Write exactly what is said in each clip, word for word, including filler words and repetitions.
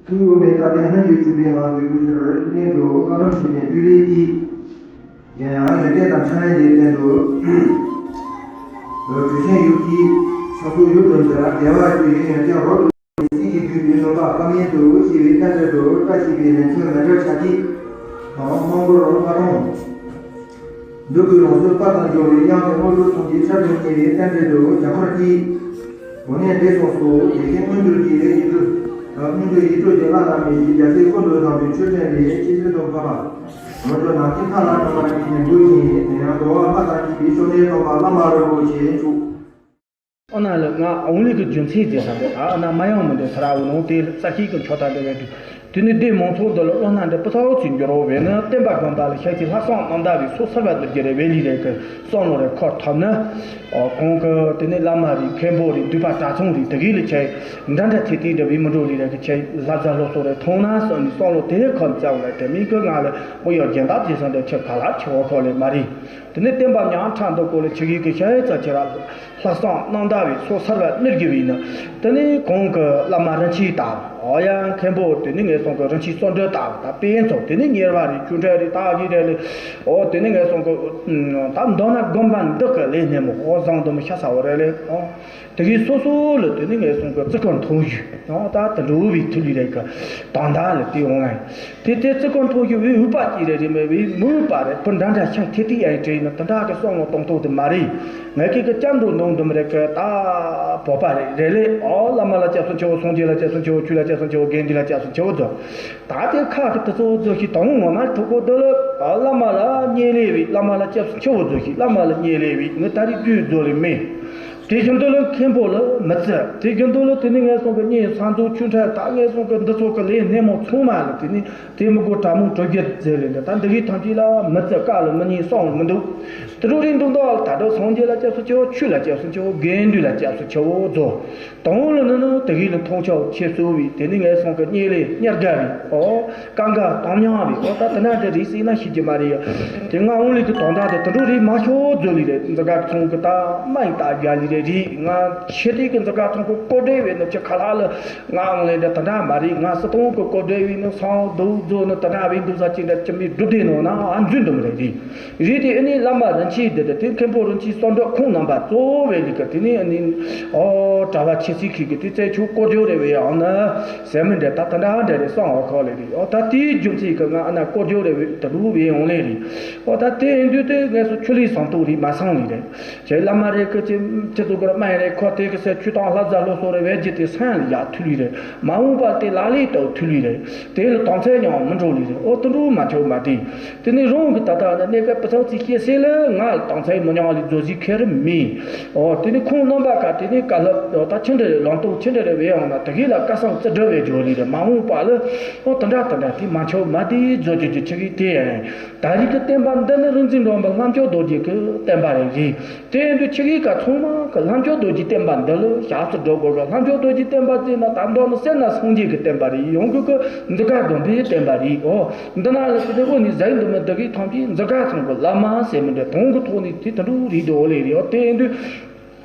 ཐུགས་མེད་ཁ་ཏོན་སྣོད་ཀྱི་བཅུད་པའི་ངང་གིས་སྐུ་ཚེ་རིང་དུ་བཀའ་དྲིན་ཆེ་བའི་སྤྲུལ་པའི་དཀྱིལ། གཞན་ཡང་ལེགས་སྤྱད་དང་འཆར་ཡན་གྱི་སྟེང་དུ། གྲུབ་ཆེན་ཡུལ་གྱི་ཕྱོགས་སུ་ཡུལ་དུ་འདིར་བདེ་བ་བཅུ་ཡི་ཡོན་ཏན་རོལ་དུ། སྲིད་ཀྱི་བརྒྱུད་པའི་ནོར་བ་དཀའ་ངལ་དུ་ཞི་བའི་རྟེན་འབྲེལ་དུ་བཀྲ་ཤིས་པའི་ལན་ཚོད་མེ་སྦྲེལ་ཆ་གཅིག་དང་དམངས་སྒོར་ལྔ་སྟོང་། འདུག་གི་ལོངས་སྤྱོད་དཔལ་དང་འབྱོར་བའི་གཡང་ལས་དངོས་གྲུབ་གསུམ་གྱི་ཆར་དུ་བརྙེས་པའི་རྟེན་འབྲེལ་དུ་རྒྱ་གར་གྱི་གོ་གནས་དེ་སོགས་སུ་དགེ་རྒན་མངོན་གྱུར་གྱི་ཡིད་སྤྲུལ། མངོན་གྱུར་ཡིད་སྤྲུལ་གྱི་ལྷ་རྣམས་ཀྱིས་རྒྱལ་སྲས་ཀུན་ཏུ་བཟང་པོའི་མཆོད་སྤྲིན་ལས་ཆེས་གསོན་དུ་ཕབ་པ། ལོངས་སྤྱོད་ནམ་མཁའི་མཐའ་ལ་འཕྲོ་བར་བརྙེས་ནས་འབུལ་ཞིང་དེ་ཡང་འགྲོ་བ་ལྷ་དང་བཅས་པའི་བཅོམ་ལྡན་རྣམ་པ་བླ་མ་རིན་པོ་ཆེ་མཆོག་ཨ་ན་ལ་ང་ཨོང་ལི་གི་རྒྱུ་མཚན་ཟེར་ས་འདི་ཨ་ན་མ་ཡང་མི་འདུག་ཐ་ར་འུ་ནང་དེ་རྩ་ཤིག་གི་མཆོག་དང་འབྲེལ་བའི་དུས་དེ་ནི་སྡེ་མང་ཚོགས་འདི་ལ་བློ་སྣ་འདྲ་པོ་ཚ་བོ་ཚོས་འགྱུར་བ་བས་ན་བསྟན་པ་དགོན་པ་ལ་ཤར་གྱི་ལྷག་བསམ་རྣམ་དག་གི་སོ་སར་བ་འདི་རྒྱུ་རེ་བའི་ལི་རེ་གི་བསམ་བློ་རེ་འཁོར་ཐོབ་ན། ཨོ་གོང་གི་དེ་ནི་བླ་མ་རེད། མཁན་པོ་རེད། འདུས་པ་གྲྭ་ཚང་རེད། དེ་གི་ལ་ཆེ་འདྲ་འདྲ་ཐེ་ཐེ་འདྲ་བའི་མི་འགྲོ་ལི་རེ་གི་ཆེ་ལབ་ཟ་ལོ་སོ་རེ་མཐོང་ན་བསམ་ནི་བསམ་བློ་དེ་འཁོར་ཙམ་ལ་དེ་མིན་གི་ང་ལ་ཨོ་ཡོད་རྒྱན་དག་ཅེས་སོང་འདྲ་ཆེ་ག་ལ་ཆེ་བོ་ཁོ་ལས་མ་རེད། དེ་ནས་བསྟན་པ་ཉམས་ཕྲ་འདུག་གོ་ལ་ཆི་གི་གི་ཤ་ཡི་ཚ་ཆེ་ར་ལྷག་བསམ་རྣམ་དག་པའི་སོ་སར་བ་གནོད་གི་བས་ན། དེ་ནས་གོང་གི་བླ་མ་རིན་ཆེན་དང་ཨོ་ཡ་མཁན་པོ་དེ་ནས་ངས་སོང་གི་རིན་ཆེན་བསམ་གྲུབ་དང་ད་དཔེ་ཚོགས་དེ་ནས་གཉེར་བ་རེད། ཆུ་འདྲ་རེད། ད་གི་རེད་ལས། ཨོ་དེ་ནས་ངས་སོང་གི་ད་མདོར་ན་དགོན་པ་འདི་གི་ལས་སྣེ་མོ་ཨོ་བཟང་དུ་མི་ཤ་ས་བ་རེད་ལས། ཨོ་དེ་གི་སོ་སོ་ལ་དེ་ནས་ངས་སོང་གི་བརྩི་བཀུར་མཐོང་ཞུ་ཨོ་ད་དེ་འགྲོ་བའི་ཐུགས་ལས་རེད་གི་དང་ད་ལ་དེ་འོང་ལ། དེ་ལྟའི་བརྩི་བཀུར་མཐོང་ཞུ་བའི་འོས་པ་ཅི་རེ་རེ་མེད་པའི་མི་འོས་པ་རེད། བུ་འདྲ་འདྲ་ཤང་ཐེ་ཐེ་ཡ་ཡི་དྲན་ན་དེ་འདྲ་གི་བསམ་བློ་གཏོང་ཐུབ་དེ་མ་རེད། ངས་ཁྱེད་ཀྱི་སྐྱབས་འགྲོ་འདོན་དུ་མི་རེད་ཁ་ད་བོད་པ་རེད་རེད་ལས། ཨོ་བླ་མ་ལ་སྐྱབས་སུ་མཆིའོ། སངས་རྒྱས་ལ་སྐྱབས་སུ་མཆིའོ། ཆོས་ལ་སྐྱབས་སུ་མཆིའོ། དགེ་འདུན་ལ་སྐྱབས་སུ་མཆིའོ་རྫོ། ད་དེ་ཁ་གི་དེ་ཚོ་རྫོ་ཞིག་དང་ངོ་མ་ཐུག་གོ་དེ་ལ་ཨ་བླ་མ་ལ་བརྙས་ལས་བའི་བླ་མ་ལ་སྐྱབས་སུ་མཆིའོ་རྫོ་ཞིག་བླ་མ་ལ་བརྙས་ལས་བའི་ངས་ད་རིག་རྒྱུའི་རྫོ་ལས་མེད། དེ་བཞིན་དུ་ལ་མཁན་པོ་ལ་མི་བརྩི། དེ་བཞིན་དུ་ལ་དེ་ནི་ངས་སོང་གི་གཉེན་ས་མཛོ་ཆུ་ཕྲ་ད་ངས་སོང་གི་འདི་ཚོ་གི་ལས་སྣེ་མོ་ཚང་མ་ལ་དེ་ནི་དེ་མི་དགོས་གྲྭ་མོ་གྲོ་རྒྱལ་མཛད་ལས་འདི་ད་འདི་གའི་ཐམས་ཅད་ལ་མི་བརྩི། བཀའ་ལ་མི་ཉན། བསམ་ལ་མི་འདུག་དེ་འགྲོ་རིང་འདུག་འདོག་ད་འགྲོ་སངས་རྒྱས་ལ་སྐྱབས་སུ་མཆིའོ། ཆོས་ལ་སྐྱབས་སུ་མཆིའོ། དགེ་འདུན་ལ་སྐྱབས་སུ་མཆིའོ་རྫོ། དང་ལ་ནི་ནི་དེ་གའི་ལ་མཐོང་ཆོག་ཆེ་སོ་བའི་དེ་ནི་ངས་སོང་གི་གཉེན་ལས་གཉེར་དགའ་བའི་ཨོ། གང་ག་དང་མཉམ་རེད། ཨོ་ད་དེ་ན་འདྲ་རེད་ཟེར་ན་ཤེས་ཀྱི་མ་རེད། དེ་ང་འོང་ལི་གི་དོན་དག་དེ་དེ་འགྲོ་རེད་མ་ཤོག་རྫོ་ལི་རེད། འཛི་ག་ཚོང་གི་ད་མ་ཡི་ད་རྒྱ་ལི་རེད་རེད། ང་ཆེ་དེ་གི་འཛི་ག་ཚོང་གི་ཀོ་བྲེ་བས་ནི་ཅི་ཁ་ལག་ལ་ང་འོང་ལི་འདྲ་དེ་འདྲ་མ་རེད། ང་སི་ཏོང་གི་ཀོ་བྲེ་བས་ནི་སང་དུ་རྫོ་ནི་དེ་འདྲ་བས་འདུག་ས་ཅི་འདྲ་ཅི་མི་སྒྲུབ་དེ་ནོ་ན་ཨ་འཛུན་དུ་མི་རེད་རེད། རེད་དེ་ཨ་ནི་བླ་མ་རིན་ཆེན་འདི་དང་དེ་མཁན་པོ་རིན་ཆེན་བསམ་གྲུབ་ཁོང་རྣམ་པ་གཙོ་བོ་བས་ལི་གི་དེ་ནི་ཨ་ནི་ཨོ་གྲྭ་བ་ཆེ་སྲིད་ཁིག་གི་དེ་རྩད་ཆུ་སྐོར་སྦྱོར་རེ་བའི་ཡང་ན་ཟེར་མི་འདྲ་ད་ད་འདྲ་འདྲ་རེ་སང་བ་ཁོ་ལེ་རེད། ཨོ་ད་དེའི་རྒྱུ་མཚན་གི་ང་ཨ་ན་སྐོར་སྦྱོར་རེ་བའི་དུ་ལུ་བའི་ཡོང་ལེ་རེད། ཨོ་ད་དེ་ཡིན་དུས་དེ་ངས་སུ་ཆུ་ལི་སང་ཏོག་རེད་མ་སང་ལི་རེད། ཁྱེད་བླ་མ་རེ་ཁི་ཅི་ཅི་ཏུ་གོར་མ་ཡ་རེ་ཁོ་དེ་གི་སེ་ཆུ་དང་ལྷ་ཛ་ལོ་སོ་རེ་བས་ཀྱི་དེ་སང་ཡང་ལ་ཡག་ཐུ་ལི་རེད། མ་འོངས་པ་དེ་ལ་ལས་དོ་ཐུ་ལི་རེད། དེ་ལ་དོན་ཚན་ཉང་མི་འགྲོ་ལི་རེད། ཨོ་དུ་འགྲོ་མ་ཆོག་མ་དེ། དེ་ནི་རང་གི་ད་ལྟ་ནི་གནས་སྐབས་པི་ཚང་ཚིག་སྐྱེ་སེ་ལ་ང་ལ་དོན་ཚན་མི་ཉང་ལི་རྫོ་ཟི་ཁེ་རི་མི། ཨོ་དེ་ནི་ཁོང་རྣམ་པ་ག་དེ་ནི་བཀའ་སློབ་ཨོ་ད་ཆི་འདྲ་རེད་ལོང་ཏོག་ཆི་འདྲ་རེད་བས་ཡང་ན་དེ་གི་ལ་བཀའ་གསང་རྩི་སྒྲུབ་བས་འཇོག་ལི་རེད། མ་འོངས་པ་ལ་ཨོ་དུ་འདྲ་དུ་འདྲ་དེ་མ་ཆོག་མ་དེ་རྫོ་ཇི་ཇི་ཆི་གི་དེ་ཡང་། ད་རིག་གི་བསྟན་པ་འདི་ནི་རིག་འཛིན་སྒྲོལ་མ་ལྷ་མཆོག་རྡོ་རྗེ་གི་བསྟན་པ་རེད་རེད། དེ་ཡིན་དུས་ཆི་གི་ག་ཚང་མ་གི་ལྷ་མཆོག་རྡོ་རྗེ་བསྟན་པ་འདི་ལ་ཞབས་སུ་འགྲོ་དགོས་གི། ལྷ་མཆོག་རྡོ་རྗེ་བསྟན་པ་ཟེར་ན་ད་མདོ་ནི་སེར་སྣ་སངས་རྒྱས་ཀྱི་བསྟན་པ་རེད། ཡོང་གི་གི་འདི་ག་དགོན་པའི་བསྟན་པ་རེད། ཨོ་འདི་ན་ལ་སི་དེ་བོ་ནི་ཟ་ཡི་འདི་མི་འདི་གི་ཐམས་ཅད་འཛི་ག་ཚང་གི་བླ་མ་ཟེར་མི་འདྲ་དོན་གི་ཐོག་ནས་དེ་དུ་འགྲོ་རེད་དོ་ལེ་རེད། ཨོ་དེ་ཡིན་དུས།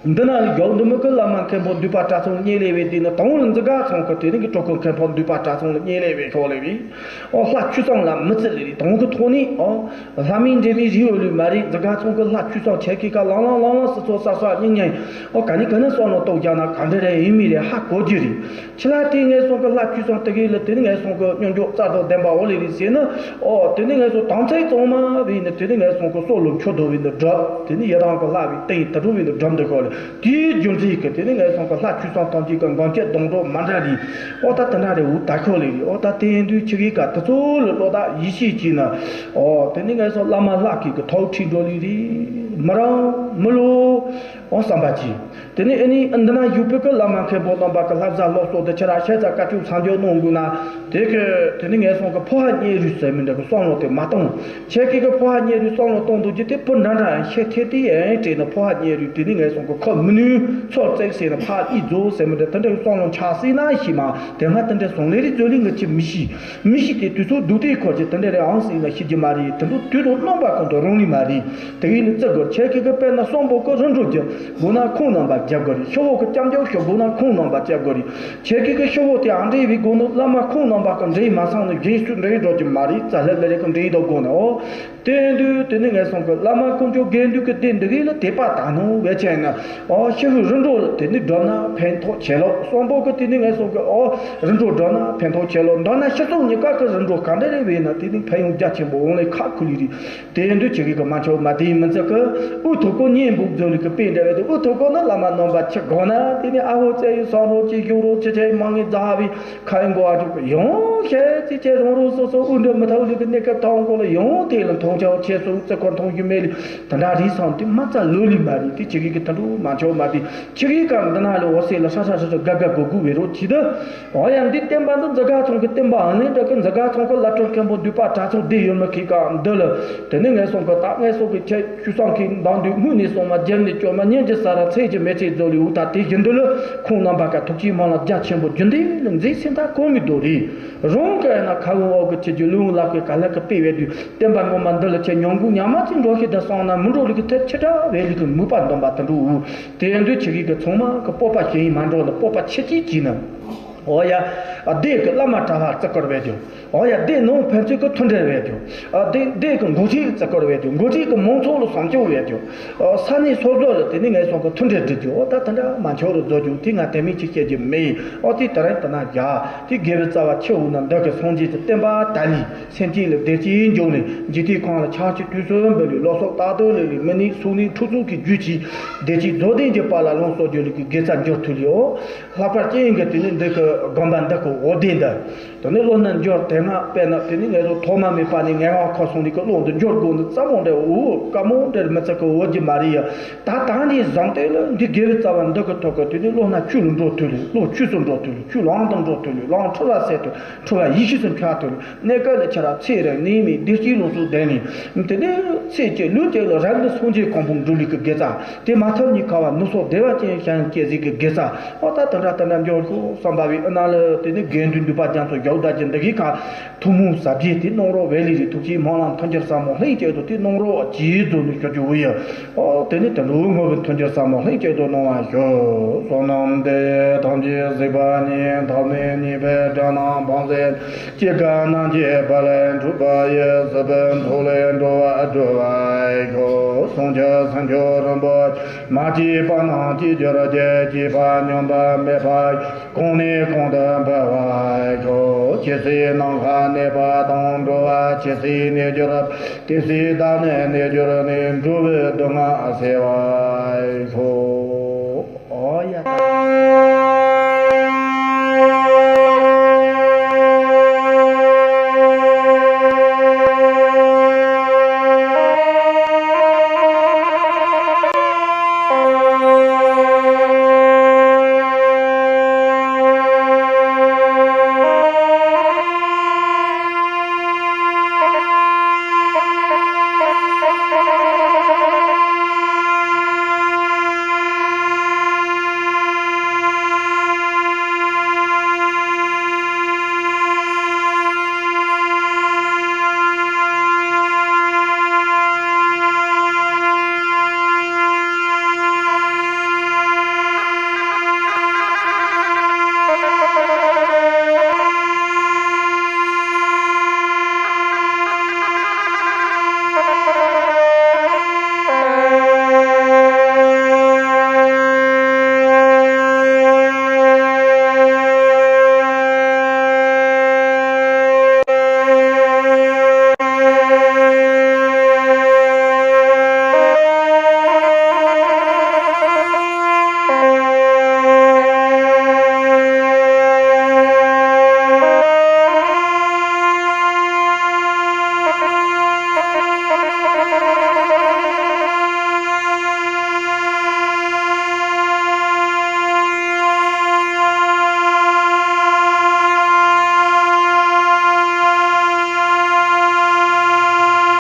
འདི་ན་ལ་རྒྱོབ་འདི་མི་ཀི་བླ་མ་མཁན་པོ་འདུས་པ་གྲྭ་ཚང་གཉེར་ལས་བས་དེ་ནི་དང་ལ་འཛི་ག་ཚང་གི་དེ་རིང་གི་གྲོགས་ཀུན་མཁན་པོ་འདུས་པ་གྲྭ་ཚང་ལ་གཉེར་ལས་བས་ཤོག་ལས་བས། ཨོ་ལྷ་ཆོས་གཙང་ལ་མི་བརྩི་ལས་རེད། དང་གི་ཐོག་ནས་ཨོ་ལྷ་མིན་འདྲེ་མིན་རིགས་འོས་ལུས་མ་རེད། འཛི་ག་ཚང་གི་ལྷ་ཆོས་གཙང་ཆེ་ཁི་ཀ་ལང་ལང་ལང་ལང་སི་ཚོ་ས་ས་སྙིང་ཉེ་ཨོ་ག་ནི་ག་ནི་སོག་ནོ་ཏོག་རྒྱག་ན་ག་འདྲ་རེད་ཡིན་མི་རེད། ཧ་གོ་རྒྱུ་རེད། ཁྱི་ལ་དེ་ངས་སོང་གི་ལྷ་ཆོས་སོང་དེ་གི་ལ་དེ་ནི་ངས་སོང་གི་སྙོམས་འཇུག་རྩ་དོ་ལྡན་པ་འོ་ལེ་རེད་ཟེར་ན། ཨོ་དེ་ནི་ངས་སོང་དམ་ཚིག་གཙང་མ་བས་ནི་དེ་ནི་ངས་སོང་གི་སྲོག་ལུ་མཆོད་དོ་བས་ནི་སྒྲུབ། དེ་ནི་ཡི་དམ་གི་ལྷ་བས་སྟེང་དུ་འགྲོ་བས་ནི་སྒྲུབ་འདི་གོ་ལེ། དེའི་རྒྱུ་མཚན་གི་དེ་ནི་ངས་སོང་གི་ལྷ་ཆོས་སོང་དམ་ཚིག་གི་འགོང་ཆེ་སྡོང་གྲོགས་མ་འདྲ་རེད། ཨོ་ད་དེ་འདྲ་རེད། འུ་ད་ཁོ་ལེ་རེད། ཨོ་ད་དེ་ཡིན་དུས་ཁྱི་གི་ཀ་དེ་ཚོ་ལ་བློ་ཐག་ཡིད་ཆེས་ཀྱིས་ན། ཨོ་དེ་ནི་ངས་སོང་བླ་མ་ལྷ་ཁི་གི་ཐོག་ཁྲིད་འགྲོ་ལེ་རེད། མི་རང་མི་ལོ། ཨོ་བསམ་པ་གྱིས། དེ་ནས་ཨ་ནི་འདི་ན་བཞུགས་པའི་གི་བླ་མ་མཁན་པོ་རྣམ་པ་གི་ལྷ་བཟའ་སློབ་གསོ་དེ་ཁྱེད་རང་ཤེས་ཚ་བཀའ་ཆོས་མཚམས་འཇོག་གནང་དགོས་ན། དེ་གི་དེ་ནི་ངས་སོང་གི་ཕོ་ཧ་གཉེར་རུས་ཟེར་མི་འདྲ་གི་བསམ་བློ་དེ་མ་གཏོང་། ཁྱེད་ཀྱི་གི་ཕོ་ཧ་གཉེར་རུས་བསམ་བློ་གཏོང་འདུག་རྒྱུ་དེ་བུ་འདྲ་འདྲ་ཡང་ཤེས་ཐེ་དེ་ཡང་དྲན་ན་ཕོ་ཧ་གཉེར་རུས་དེ་ནི་ངས་སོང་གི་ཁོ་མི་ནུས་ཚོར་བརྩེགས་ཟེར་ན་ཕ་ཨི་རྫོ་ཟེར་མི་འདྲ་དེ་འདྲ་གི་བསམ་བློ་ཆགས་སྲིད་ན་ཤི་མ་དེ་སྔ་དེ་འདྲ་སོང་ལེ་རི་རྫོ་ལི་ངི་ཆི་མི་ཤི། མི་ཤི་དེ་དུས་ཚོད་སྡུག་དེ་ཁོ་ཆེ་དེ་འདྲ་རེ་ཨང་སྲིད་ན་ཤི་རྒྱུ་མ་རེད། དེ་འདྲ་དུས་དང་རྣམ་པ་ཀུན་ཏུ་རང་ལུས་མ་རེད། དེ་གི་ནི་བརྩི་དགོས་ཁྱེད་ཀྱི་གི་དཔེར་ན། གསོན་པོ་གི་རིམ་གྲོ་རྒྱག་དགོས་ན་ཁོང་རྣམ་པ་རྒྱབ་དགོས་རེད། ཤོ་བོ་གི་སྐྱབས་འཇུག་ཞུ་དགོས་ན་ཁོང་རྣམ་པ་རྒྱབ་དགོས་རེད། ཁྱེད་ཀྱི་གི་ཤོ་བོ་དེ་ཨ་འདྲེ་བའི་སྒོ་ནས་བླ་མ་ཁོང་རྣམ་པ་གི་འདྲེ་མ་སོང་ན་རྗེས་སུ་འདྲེ་འགྲོ་གི་མ་རེད། རྩ་ལྷབ་ལ་རེ་གི་འདྲེ་དོ་དགོས་ན་ཨོ། དེ་དུས་དེ་ནི་ངས་སོང་གི་བླ་མ་དཀོན་མཆོག་དགེ་འདུན་གྱི་སྡེ་འདི་གི་ལ་དད་པ་དག་ནོ་བས་ཆེ་ན། ཨོ་ཤི་བོའི་རིམ་གྲོ་ལ་དེ་ནི་སྒྲུབ་ན་ཕན་ཐོགས་ཆེ་ལོ། གསོན་པོ་གི་དེ་ནི་ངས་སོང་གི་ཨོ་རིམ་གྲོ་སྒྲུབ་ན་ཕན་ཐོགས་ཆེ་ལོ། མདོར་ན་ཤི་སོང་གཉིས་ཀ་གི་རིམ་གྲོ་ག་འདྲ་རེ་བས་ན་དེ་ནི་ཕན་ཡོན་རྒྱ་ཆེན་པོ་འོང་ལས་ཁག་ཁུ་ལི་རི། དེ་འདུ་བྱེད་ཀྱི་གི་མ་ཆོག་མ་དེའི་མི་ཚེ་གི་ཨུ་ཐུག་གོ་གཉེན་འབུག་རྫོང་ལི་གི་དཔེ་འདྲ་བས་དེ་ཨུ་ཐུག་གོ་ན་བླ་མ་རྣམ་པ་ཆི་དགོ་ན་དེ་ནི་ཨ་ཧོ་ཙེ་ཡི་སོང་རོ་ཅི་བཞུགས་རོ་ཅི་ཆེ་མང་ངི་རྫ་བའི་ཁ་ཡི་མགོ་ཨ་ཐུག་གི་ཡོང་ཤེས་ཙི་ཆེ་རོང་རོ་སོ་སོ་ཨུ་འདྲ་མི་ཐའུ་ལི་གི་གནས་སྐབས་ཐའུ་གོ་ལ་ཡོང་དེ་ལ་མཐོང་ཆ་ཆེ་སོ་ཙི་ཁོ་མཐོང་རྒྱུ་མེད་ལི་དེ་འདྲ་རིག་སང་དེ་མ་རྩ་ལོ་ལི་མ་རེད། དེ་ཆི་གི་གི་ད་འགྲོ་མ་ཆོག་མ་དེ་ཆི་གི་ག་འདི་ན་ལ་འོ་སེ་ལ་ཧྲ་ཧྲ་ཧྲ་ཧྲ་ག་ག་གོ་གུ་བེ་རོ་ཅི་ད། འོ་ཡང་འདི་བསྟན་པ་འདི་འཛི་ག་ཚང་གི་བསྟན་པའང་ནི་འདྲ་གི་འཛི་ག་ཚང་གི་བླ་སྤྲུལ་མཁན་པོ་འདུས་པ་གྲྭ་ཚང་སྡེ་ཡོད་མི་ཁི་ཀ་འདི་ལ་དེ་ནི་ངས་སོང་གི་ད་ངས་སོང་གི་ཁྱེད་ཆུ་སང་གི་མདང་འདུས་སྔུན་ནས་སོང་མ་རྒྱབ་ནས་སྐྱོ་མ་ཉིན་གྱི་ས་ར་ཚེས་ཀྱི་མེ་ཚེས་རྫོགས་ལས་འུ་ད་དེ་བཞིན་འདི་ལ་ཁོང་རྣམ་པ་ཀ་ཐུགས་ཀྱི་མ་ལ་རྒྱ་ཆེན་པོ་རྒྱུ་འདི་ལ་མཛེས་སེམས་ད་གོ་མི་འདུག་རེད། རང་གི་ན་ཁ་བོ་འོག་གི་ཆེ་རྒྱུ་ལུང་ལག་གི་ག་ལ་གི་དཔེ་བས་དུས་བསྟན་པ་ངོ་མ་འདི་ལ་ཆེ་ཉོང་གུ་ཉམས་མ་ཅིག་འགྲོ་ཤི་ད་སོང་ན་མི་འགྲོ་ལི་གི་ཐེབས་ཆེ་དྲག་བས་ལི་གི་མུས་པ་འདོན་པ་དུ་འགྲོ་འུ་དེ་འདུས་ཆི་གི་གི་ཚང་མ་གི་སྤོབས་པ་ཞེ་ཡིན་མ་འགྲོ་ལ་སྤོབས་པ་ཆེ་ཅིག་གྱིས་ན། འོ་ཡ། སྡེ་གི་བླ་མ་གྲྭ་བ་བརྩི་བཀུར་བས་ཀྱང་། འོ་ཡ་སྡེ་ནང་ཕན་ཚུན་གི་མཐུན་འབྲེལ་བས་ཀྱང་། སྡེ་སྡེ་གི་འགོ་ཁྲིད་བརྩི་བཀུར་བས་ཀྱང་། འགོ་ཁྲིད་གི་མང་ཚོགས་ལ་བསམ་སྐྱོང་བས་ཀྱང་། ས་གནས་སོ་སོ་ལ་དེ་ནི་ངས་སོང་གི་མཐུན་འབྲེལ་སྒྲིག་རྒྱུ་འོ་ད་དེ་འདྲ་མ་འཆོར་རུ་བཟོ་རྒྱུ་དེ་ང་དེ་མིན་ཅིག་བཤད་རྒྱུ་མེད། འོ་དེ་དེ་རིང་དེ་ན་རྒྱ་དེ་དགེ་བའི་རྩ་བ་ཆེ་འུ་ན་འདི་གི་སངས་རྒྱས་ཀྱི་བསྟན་པ་ད་ལི། སེམས་ཅན་ལ་བདེ་སྐྱིད་འབྱུང་ནས་འཇིག་རྟེན་ཁམས་ལ་ཆར་ཆུ་དུས་སུ་འབུལ་ལས་ལོ་སོགས་རྟག་ཏུ་ལས་ལས་མི་ནི་སུ་ནི་ཁྲུ་ཚུགས་ཀྱི་རྒྱུད་ཀྱི་བདེ་སྐྱིད་རྫོགས་ལྡན་གྱི་དཔལ་ལ་ལོངས་སོགས་རྒྱུ་ལས་ཀྱི་དགེ་རྩ་འབྱོར་ཐུབ་ལས་འོ། ལྷག་པར་རྐྱེན་གྱི་དེ་ནི་འདི་གི་དགོན་པ་འདི་གི་འོ་དེ་འདི་དེ་ནི་བློ་སྣ་འབྱོར་དེ་སྔ་དཔེར་ན་དེ་ནི་ངས་རོ་ཐོག་མ་མེད་པ་ནས་ངན་དབང་ཁ་སོང་ནས་ཀྱི་བློ་འདི་འབྱོར་དགོས་འདི་རྩ་མོ་འདྲ་འུ་དཀའ་མོ་འདྲ་མི་ཚེ་གི་འོ་རྒྱུ་མ་རེད་ཡ། ད་ད་ནི་བཟང་དེ་ལ་འདི་དགེ་བའི་རྩ་བ་འདི་གི་ཐོག་གི་དེ་ནི་བློ་སྣ་ཆུ་ལ་འགྲོ་ཐུབ་ལས་བློ་ཆུ་སུ་འགྲོ་ཐུབ་ལས་ཆུ་ལང་དུ་འགྲོ་ཐུབ་ལས་ལང་འཁྲུ་ལ་སེལ་ཐུབ། འཁྲུལ་བ་ཡེ་ཤེས་སུ་འཆར་ཐུབ། གནས་སྐབས་ལ་ཁྱེད་རང་ཚེ་རིང་ནད་མེད་བདེ་སྐྱིད་ལོངས་སུ་ལྡན་ནས། དེ་ནས་ཚེ་གཅིག་ལུས་གཅིག་ལ་རབ་ཏུ་སངས་རྒྱས་གོ་འཕང་འགྲུབ་ལུས་ཀྱི་དགེ་རྩ། དེ་མ་ཐག་ཉིད་ཁ་བ་ནུ་སོགས་བདེ་བ་ཅན་ཞིང་སྐྱེ་གཟིགས་ཀྱི་དགེ་རྩ། ཨོ་ད་དེ་འདྲ་དེ་འདྲ་འབྱོར་ཤོག་བསམ་པ་བའི་ཨ་ན་ལ་དེ་ནས་དགེ་འདུན་འདུས་པ་རྒྱ་མཚོ་རྒྱ་བོ་ད་ཅི་འདི་གི་ཁ་ཐུན་མོང་ཟབ་རྒྱས་དེ་གནང་རོགས་བས་ལི་རི་ཐུགས་ཀྱི་སྨོན་ལམ་མཐུན་འགྱུར་ཟབ་མོ་ལྷུན་གྱིས་དུ་དེ་གནང་རོགས་ཇི་རྫོགས་ནས་ཞུ་རྒྱུ་བུ་ཡ། ཨོ་དེ་ནི་དོན་དུ་དངོས་པོའི་མཐུན་འགྱུར་ཟབ་མོ་ལྷུན་གྱིས་དུ་གནང་བར་ཞུ། བསོད་ནམས་འདི་ཐམས་ཅད་གཟིགས་པ་ཉིད། ཐོབ་ནས་ཉེས་པའི་དགྲ་རྣམས་ཕམ་བྱས་ནས། སྐྱེ་རྒ་ན་འཆིའི་རྦ་རླབས་འཁྲུགས་པ་ཡི། སྲིད་པའི་མཐོ་ལས་འགྲོ་བ་སྒྲོལ་བར་ཤོག། བྱང་ཆུབ་སེམས་མཆོག་རིན་པོ་ཆེ། མ་སྐྱེས་པ་རྣམས་སྐྱེ་གྱུར་ཅིག། སྐྱེས་པ་ཉམས་པ་མེད་པ། གོང་ནས་གོང་དུ་འཕེལ་བར་ཤོག། ཇི་སྲིད་ནམ་མཁའ་གནས་པ་དང་། འགྲོ་བ་ཇི་སྲིད་གནས་གྱུར་པ། དེ་སྲིད་བདག་ནི་གནས་གྱུར་ནས། འགྲོ་བའི་སྡུག་བསྔལ་སེལ་བར་ཤོག། ཨོ་ཡ།